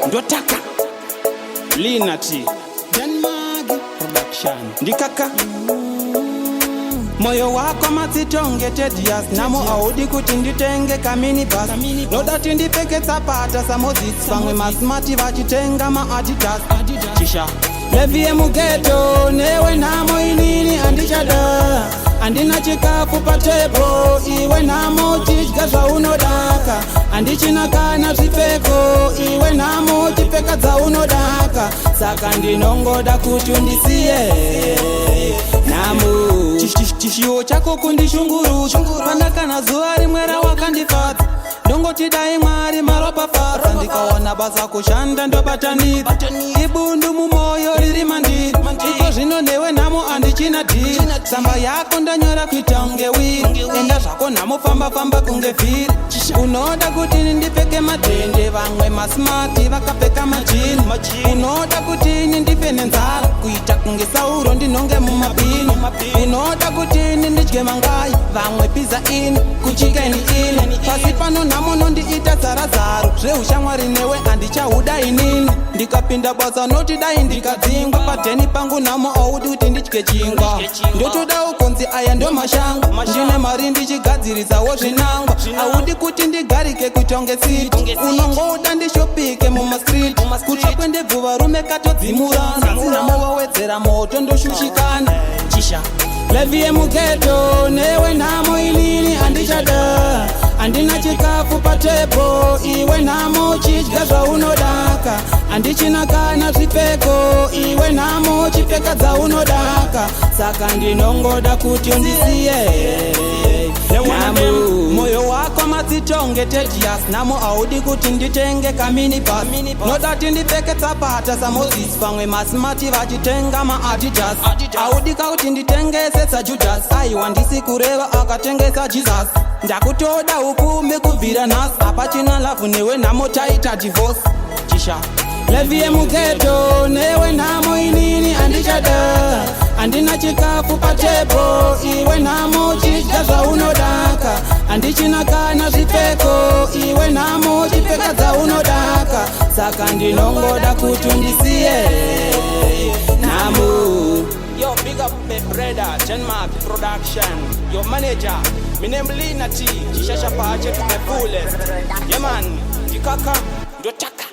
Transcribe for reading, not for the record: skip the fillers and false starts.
Ndotaka Linati Denmark Production. Ndikaka moyo wako matsitonge tedias, namo audi kuti nditenge kaminibus, noda ti ndipfeke tsapata saMoses, vamwe masmart vachitenga maAdidas. Chisha life yemughetto newe nhamo, inini handichada. Handina chikafu patable, iwe nhamo chidya zvaunodaka. Handichina kana zvipfeko, iwe nhamo chipfeka dzaunodaka. Saka ndinongoda kuti undisiye nhamo. Chishiwo chako kundishungurudza, pana kana zuva rimwe rawakandifadza. Ndongoti dai Mwari maropafadza, ndikawana basa kushanda ndobatanidza. Ibundu mumwoyo riri mandiri iko zvino, newe nhamo handichina deal. Tsamba yako ndanyora kuita kunge will, enda zvako nhamo, famba famba kunge vhiri. Unoda kuti ndipfeke madhende, vamwe masmart vakapfeka majeans. Unoda kuti ndife nenzara, kuita kunge Sauro ndinonge mumabhini. Unoda kuti ndidye mangai, vamwe Pizza Inn kuChicken Inn. Pasi pano nhamo nondiita zarazaro, zveushamwari newe handichahuda inini. Ndikapinda basa noti dai ndikadzingwa padheni pangu, nhamo audi kuti ndidye chingwa. Ndotoda ukonzi aya ndo mashango, ndine mari ndichigadzirisawo zvinangwa. Audi kuti ndigarike kutonge city, unongoda ndishopike mumastreet. Kutsva kwendebvu varume katodzimurana, nhamo wawedzera moto ndoshushikana. Chisha life yemughetto newe nhamo, inini handichada. Handina chikafu patable, iwe nhamo chidya zvaunodaka. Handichina kana zvipfeko, iwe nhamo chipfeka dzaunodaka. Saka ndinongoda kuti undisiye nhamo. Moyo wako matsitonge tedias, namo audi kuti nditenge kaminibus, noda ti ndipfeke tsapata saMoses, vamwe masmart vachitenga maAdidas. Audi kuti nditengese saJudas, aiwa ndisi kureva akatengesa Jesus. Ndakutoda upfumi kubvira nhasi, hapachina love newe nhamo, taita divorce. Chisha life yemughetto newe nhamo, inini handichada. Handina chikafu patable, iwe nhamo chidya zvaunodaka. Handichina kana zvipfeko, iwe nhamo chipfeka dzaunodaka. Saka ndinongoda kuti undisiye nhamo. Yo, big up my brother, Denmark Production. Your manager, my name Lina T. Chishasha Pache to the fullest. Yeah man, Ndikaka, Ndotaka.